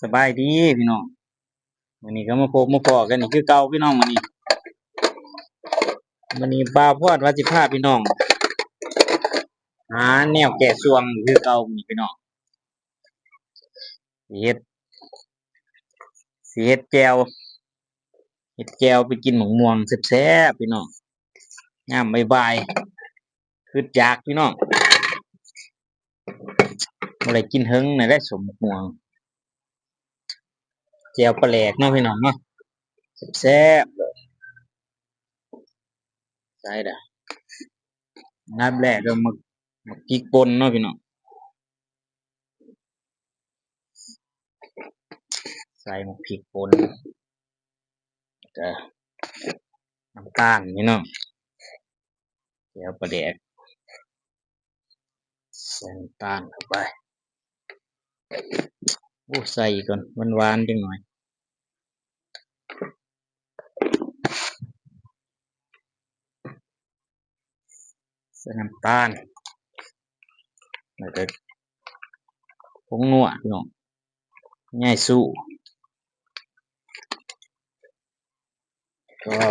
ສະບາຍດີພີ່ນ້ອງ, ມື້ນີ້ກໍມາພົບມາພໍ້ກັນອີກຄືເກົ່າພີ່ນ້ອງ. ມື້ນີ້ ມື້ນີ້ບ່າວພອນວ່າຊິພາພີ່ນ້ອງຫາແນວແກ້ສ່ວງອີກຄືເກົ່ານີ້ພີ່ນ້ອງ. ຊິເຮັດ ຊິເຮັດແຈ່ວ ເຮັດແຈ່ວໄປກິນໝາກມ່ວງແຊບໆ ພີ່ນ້ອງ, ຍາມບ່າຍໆ ຄຶດຢາກພີ່ນ້ອງ. ບໍ່ໄດ້ກິນເຖິງແລ້ວເດ້ ສົມໝາກມ່ວງ ແຈ່ວປາແຫຼກເນາະພີ່ນ້ອງເນາະ, ແຊບໆ ເລີຍ. ໃສ່ດາ ອັນດັບແລກກໍໝາກ ໝາກພິກປົ່ນເນາະພີ່ນ້ອງ, ໃສ່ໝາກພິກປົ່ນ ແລ້ວກໍນ້ຳຕານພີ່ນ້ອງ, ແຈ່ວປາແຫຼກ ໃສ່ນ້ຳຕານເຂົ້າໄປ. ໂອ້ ໃສ່ອີກກ່ອນ ຫວານໆ ຈັກໜ້ອຍ. ໃສ່ນ້ຳຕານ ແລ້ວກໍຜົງນົວພີ່ນ້ອງ, ໃຫຍ່ຊູ ແລ້ວກໍ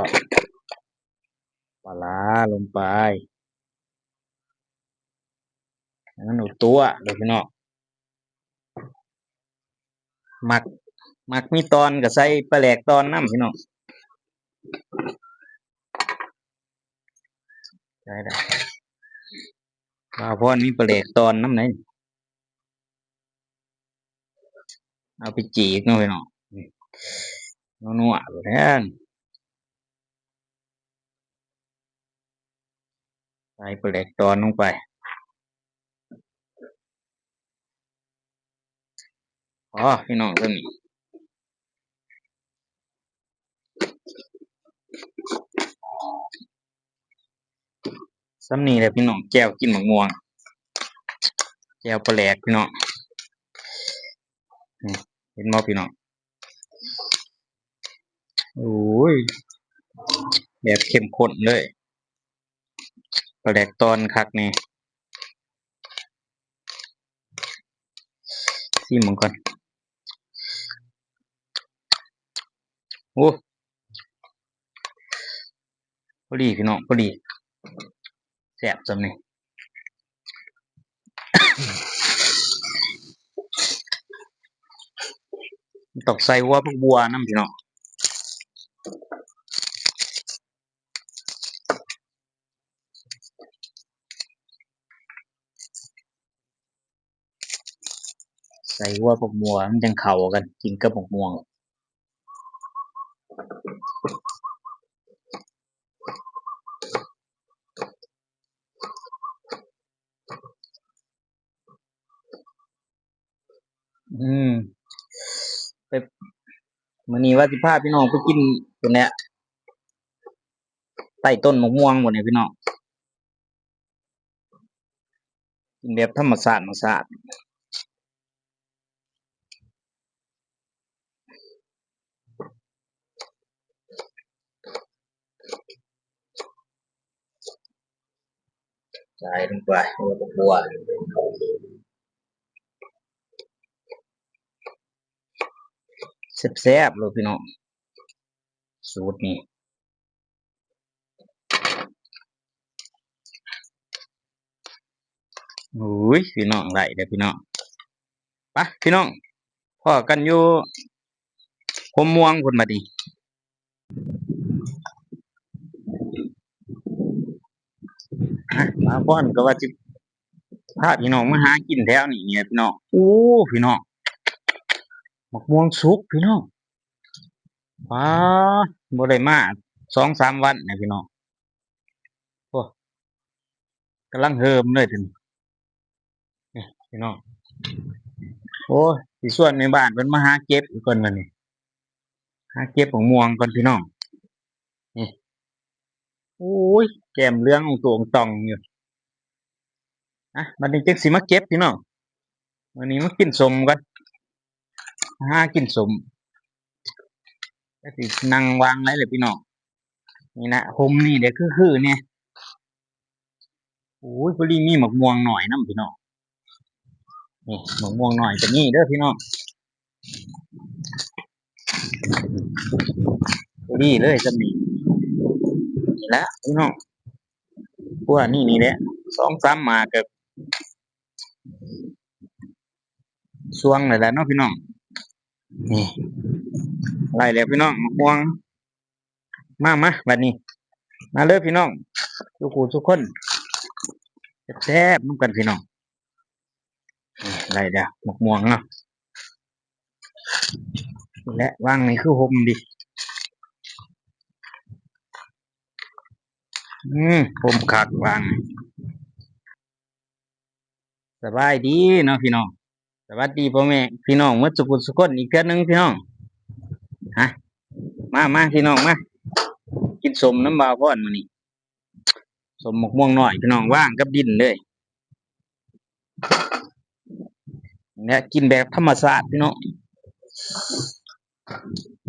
ປາຫຼ້າລົງໄປ ໃຫ້ມັນອົດຕົວະເດີພີ່ນ້ອງ. ມັກ ມັກມີຕອນກໍໃສ່ປາແຫຼກຕອນນຳພີ່ນ້ອງ. ໃສ່ແລ້ວ ບ່າວພອນມີປາແຫຼກຕອນນຳໃດ໋, ເອົາໄປຈີກເນາະພີ່ນ້ອງ, ນົວໆ ໂລດແທ້. ໃສ່ປາແຫຼກຕອນລົງໄປ. ອໍ ພີ່ນ້ອງ ສ່ຳນີ້ ສ່ຳນີ້ແຫຼະພີ່ນ້ອງ, ແຈ່ວກິນໝາກມ່ວງ ແຈ່ວປາແຫຼກພີ່ນ້ອງ. ນີ້ ເຫັນບໍ່ພີ່ນ້ອງ? ໂອ້ຍ ແບບເຂັ້ມຂຸ້ນເລີຍ, ປາແຫຼກຕອນຄັກແນ່. ຊີມເບິ່ງກ່ອນ. ໂອ້ ພໍດີພີ່ນ້ອງ, ພໍດີ. ແຊບສ່ຳນີ້. ຕ້ອງໃສ່ຫົວຜັກບົ່ວນຳພີ່ນ້ອງ. ໃສ່ຫົວຜັກບົ່ວ ມັນຈັ່ງເຂົ້າກັນ ກິນກັບໝາກມ່ວງ. ອືມ ໄປ ມື້ນີ້ວ່າຊິພາພີ່ນ້ອງໄປກິນພຸ້ນແຫຼະ ໃຕ້ຕົ້ນໝາກມ່ວງພຸ້ນແຫຼະພີ່ນ້ອງ. ກິນແບບທຳມະຊາດ ທຳມະຊາດ. ໃສ່ລົງໄປ ຫົວບັກບົວ ແຊບໆ ໂລດພີ່ນ້ອງ ສູດນີ້. ໂອ້ຍ ພີ່ນ້ອງ ໄດ້ເດີ້ພີ່ນ້ອງ. ໄປພີ່ນ້ອງ ພໍ້ກັນຢູ່ຮົ່ມມ່ວງພຸ້ນບັດນີ້. ອ່ະ ບ່າວພອນກໍວ່າຊິພາພີ່ນ້ອງມາຫາກິນແຖວນີ້ແຫຼະພີ່ນ້ອງ. ໂອ້ ພີ່ນ້ອງ ໝາກມ່ວງສຸກພີ່ນ້ອງ. ປາດ ບໍ່ໄດ້ມາສອງສາມວັນແລ້ວພີ່ນ້ອງ. ໂອ້ ກຳລັງເຮີມເລີຍຕົວນີ້. ນີ້ພີ່ນ້ອງ ໂອ້ຍ ຊິຊວນແມ່ບ້ານເພິ່ນມາຫາເກັບອີກກ່ອນບັດນີ້. ຫາເກັບໝາກມ່ວງກ່ອນພີ່ນ້ອງ. ນີ້ ໂອ້ຍ ແກ້ມເຫຼືອງອອງຕົງຕ່ອງຢູ່. ອ່ະ ບັດນີ້ຈຶ່ງຊິມາເກັບພີ່ນ້ອງ. ມື້ນີ້ມາກິນສົ້ມກ່ອນ ຫາກິນສົ້ມ. ຈັກຊິນັ່ງວາງໃດລະພີ່ນ້ອງ. ນີ້ນະ ຮົ່ມນີ້ເດ້ ຄືໆ ແນ່. ໂອ້ຍ ພໍດີມີໝາກມ່ວງນ້ອຍນຳພີ່ນ້ອງ. ນີ້ ໝາກມ່ວງນ້ອຍກໍມີເດີ້ພີ່ນ້ອງ. ພໍດີເລີຍຊ່ຳນີ້ ນີ້ລະພີ່ນ້ອງ ຄົວນີ້ນີ້ແຫຼະ ສອງສາມໝາກກະສ່ວງແລ້ວລະເນາະພີ່ນ້ອງ. ນີ້ ໄດ້ແລ້ວພີ່ນ້ອງ ໝາກມ່ວງ. ມາ ມາ ບາດນີ້ ມາເລີຍພີ່ນ້ອງ ສູ່ຜູ້ສູ່ຄົນ ແຊບໆນຳກັນພີ່ນ້ອງ. ນີ້ ໄດ້ແລ້ວໝາກມ່ວງເນາະ ແລະ ວາງນີ້ຄືຫົ່ມດີ ອືມ ຫົ່ມຄັກວາງ. ສະບາຍດີເນາະພີ່ນ້ອງ ສະຫວັດດີພໍ່ແມ່ພີ່ນ້ອງໝົດສູ່ຜູ້ສູ່ຄົນອີກເທື່ອໜຶ່ງພີ່ນ້ອງ. ຮະ ມາ ມາພີ່ນ້ອງມາ ກິນສົ້ມນຳບ່າວພອນມື້ນີ້ ສົ້ມໝາກມ່ວງນ້ອຍພີ່ນ້ອງ ວາງກັບດິນເລີຍ ແລະ ກິນແບບທຳມະຊາດພີ່ນ້ອງ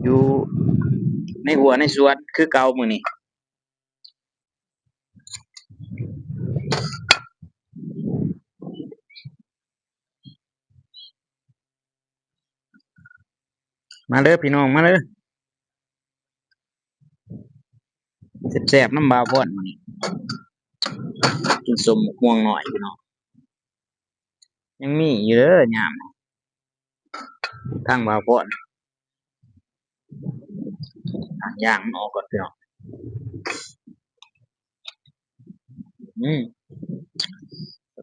ຢູ່ໃນຮົ້ວໃນສວນຄືເກົ່າມື້ນີ້. ມາເດີພີ່ນ້ອງ ມາເດີ ແຊບໆນຳບ່າວພອນມື້ນີ້ ກິນສົ້ມໝາກມ່ວງນ້ອຍພີ່ນ້ອງ. ຍັງມີຢູ່ເດີຍາມນີ້ ທາງບ່າວພອນ ຫາກຢາງມັນອອກກ່ອນພີ່ນ້ອງ. ອື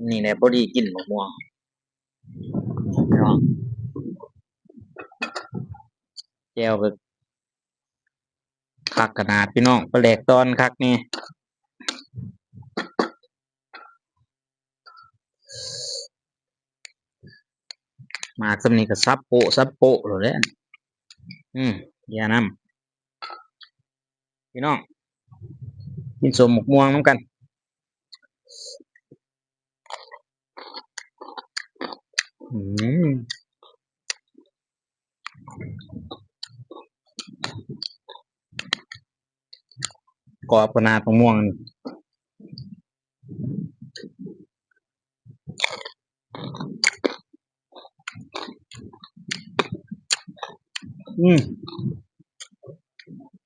ມ ນີ້ແຫຼະ ພໍດີກິນໝາກມ່ວງພີ່ນ້ອງ ແຈ່ວກໍຄັກຂະໜາດພີ່ນ້ອງ ປາແດກຕອນຄັກແນ່. ໝາກສ່ຳນີ້ກໍສັບໂປະສັບໂປະໂລດແຫຼະ ອືມ ຢ່ານຳ ພີ່ນ້ອງ ກິນສົ້ມໝາກມ່ວງນຳກັນ. ອືມ ກອບຂະໜາດ ໝາກມ່ວງນີ້. ອືມ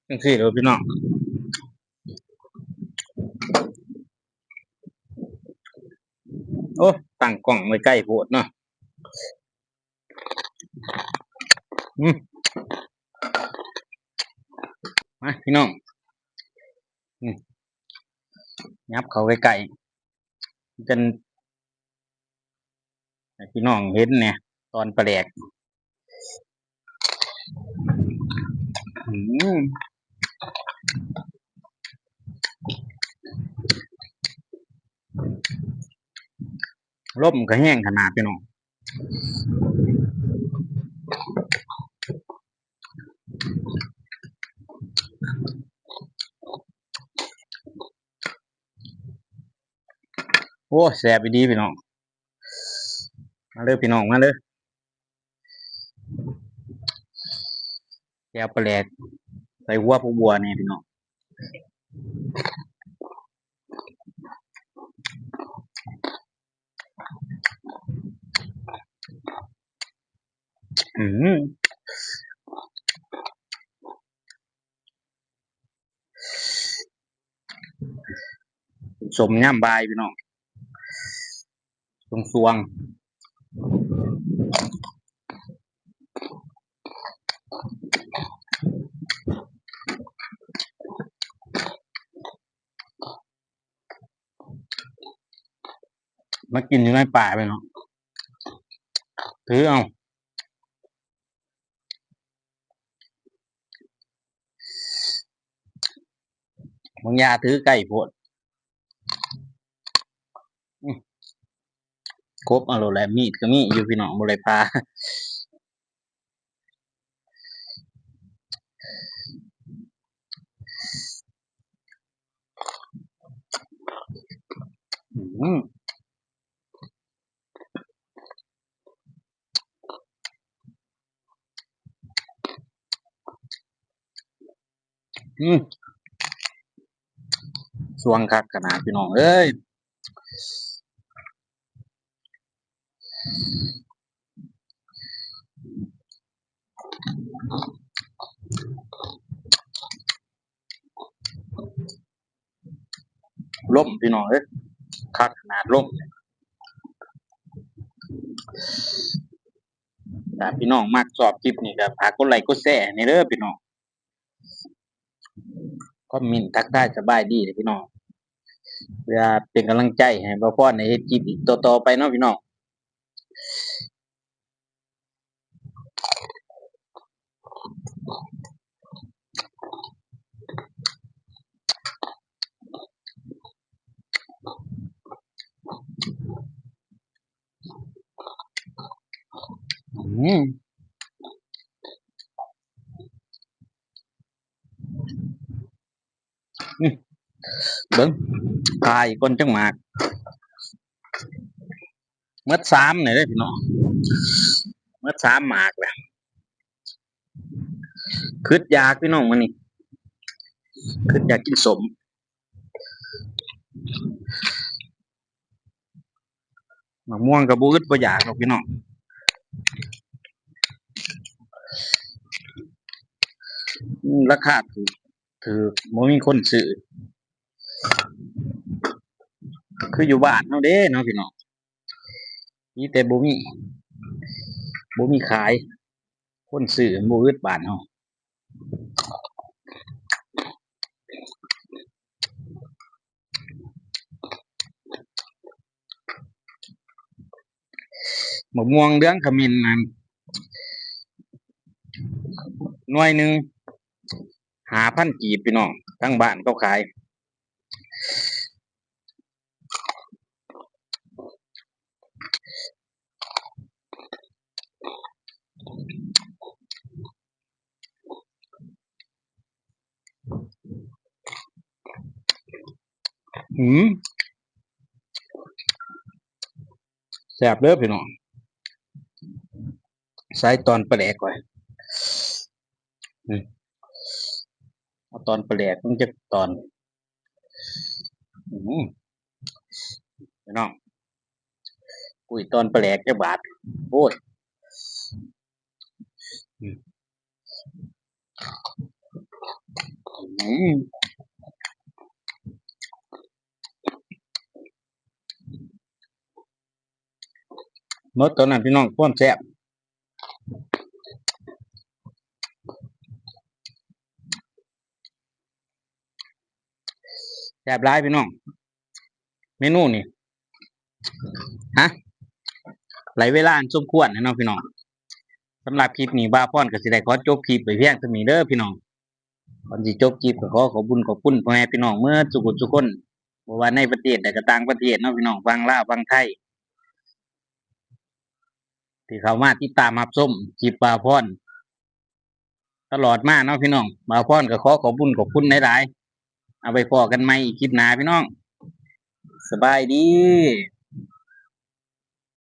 ຈັ່ງຊີ້ເດີພີ່ນ້ອງ. ໂອ້ ຕັ້ງກ້ອງໄວ້ໃກ້ໂພດເນາະ. ອືມ ມາພີ່ນ້ອງ ອືມ ຫຍັບເຂົ້າໃກ້ໆ ຈັ່ງໃຫ້ພີ່ນ້ອງເຫັນແດ່ ຕອນປາແດກ. ອືມ ລົມກໍແຮງຂະໜາດພີ່ນ້ອງ. ໂອ້ ແຊບອີ່ຫຼີພີ່ນ້ອງ. ມາເດີພີ່ນ້ອງ ມາເດີ. ແຈ່ວປາແດກ ໃສ່ຫົວຜັກບົ່ວແດ່ພີ່ນ້ອງ. ອືມ ສົ້ມຍາມບ່າຍພີ່ນ້ອງ ຊ່ວງໆ. ມາກິນຢູ່ໃນປ່າເລີຍເນາະ ຖືເອົາ ບາງຢ່າຖືໃກ້ໂພດ. ອືມ ກົບເອົາໂລດແຫຼະ ມີດກໍມີຢູ່ພີ່ນ້ອງ ບໍ່ໄດ້ຜ່າ. ອືມ ອືມ ຊ່ວງຄັກຂະໜາດພີ່ນ້ອງເອີຍ. ລົມພີ່ນ້ອງເອີຍ ຄັກຂະໜາດລົມ. ຖ້າພີ່ນ້ອງມັກຊອບຄລິບນີ້ກໍຝາກກົດໄລກົດແຊໃຫ້ແດ່ເດີພີ່ນ້ອງ. ຄອມເມັນທັກທາຍສະບາຍດີເດີພີ່ນ້ອງ ເພື່ອເປັນກຳລັງໃຈໃຫ້ບ່າວພອນໄດ້ເຮັດຄລິບອີກຕໍ່ໆໄປເນາະພີ່ນ້ອງ. ອືມ ອືມ ເບິ່ງ ຄາອີກກ່ອນຈັກໝາກ. ໝົດສາມນີ້ເດ້ພີ່ນ້ອງ ໝົດສາມໝາກແລ້ວ. ຄຶດຢາກພີ່ນ້ອງມື້ນີ້ ຄຶດຢາກກິນສົ້ມ. ໝາກມ່ວງກໍບໍ່ອຶດບໍ່ຢາກດອກພີ່ນ້ອງ ອືມ ລາຄາຖືກ ຖືກ ບໍ່ມີຄົນຊື້ ຄືຢູ່ບ້ານເຮົາເດ້ເນາະພີ່ນ້ອງ. ມີແຕ່ບໍ່ມີ ບໍ່ມີຂາຍ ຄົນຊື້ມັນບໍ່ອຶດບ້ານເຮົາ. ໝາກມ່ວງເຫຼືອງຂະເໝັນນັ້ນ ໜ່ວຍໜຶ່ງຫ້າພັນກີບພີ່ນ້ອງ ທາງບ້ານເຂົາຂາຍ. ອືມ ແຊບເດີພີ່ນ້ອງ ໃສ່ຕອນປາແດກໄວ້ ອືມ ເອົາຕອນປາແດກມັນຈັກຕອນ. ອືມ ພີ່ນ້ອງ ກຸ້ຍຕອນປາແດກຈັກບາດ ໂອ້ຍ ອືມ ອືມ ໝົດຕອນນັ້ນພີ່ນ້ອງ ຄວາມແຊບ ແຊບຫຼາຍພີ່ນ້ອງ ເມນູນີ້ ຮະ ໄລເວລາອັນສົມຄວນແລ້ວເນາະພີ່ນ້ອງ. ສຳລັບຄລິບນີ້ ບ່າວພອນກໍຊິໄດ້ຂໍຈົບຄລິບໄວ້ພຽງສ່ຳນີ້ເດີພີ່ນ້ອງ. ກ່ອນຊິຈົບຄລິບ ກໍຂໍຂອບບຸນຂອບຄຸນພໍ່ແມ່ພີ່ນ້ອງເໝິດສູ່ຄົນ ບໍ່ວ່າໃນປະເທດ ແລະ ກໍຕ່າງປະເທດເນາະພີ່ນ້ອງ ຝັ່ງລາວ ຝັ່ງໄທ ທີ່ເຂົ້າມາຕິດຕາມຮັບຊົມຄລິບບ່າວພອນຕະຫຼອດມາເນາະພີ່ນ້ອງ. ບ່າວພອນກໍຂໍຂອບບຸນຂອບຄຸນຫຼາຍໆ. ເອົາໄວ້ພໍ້ກັນໃໝ່ອີກຄລິບໜ້າພີ່ນ້ອງ. ສະບາຍດີ.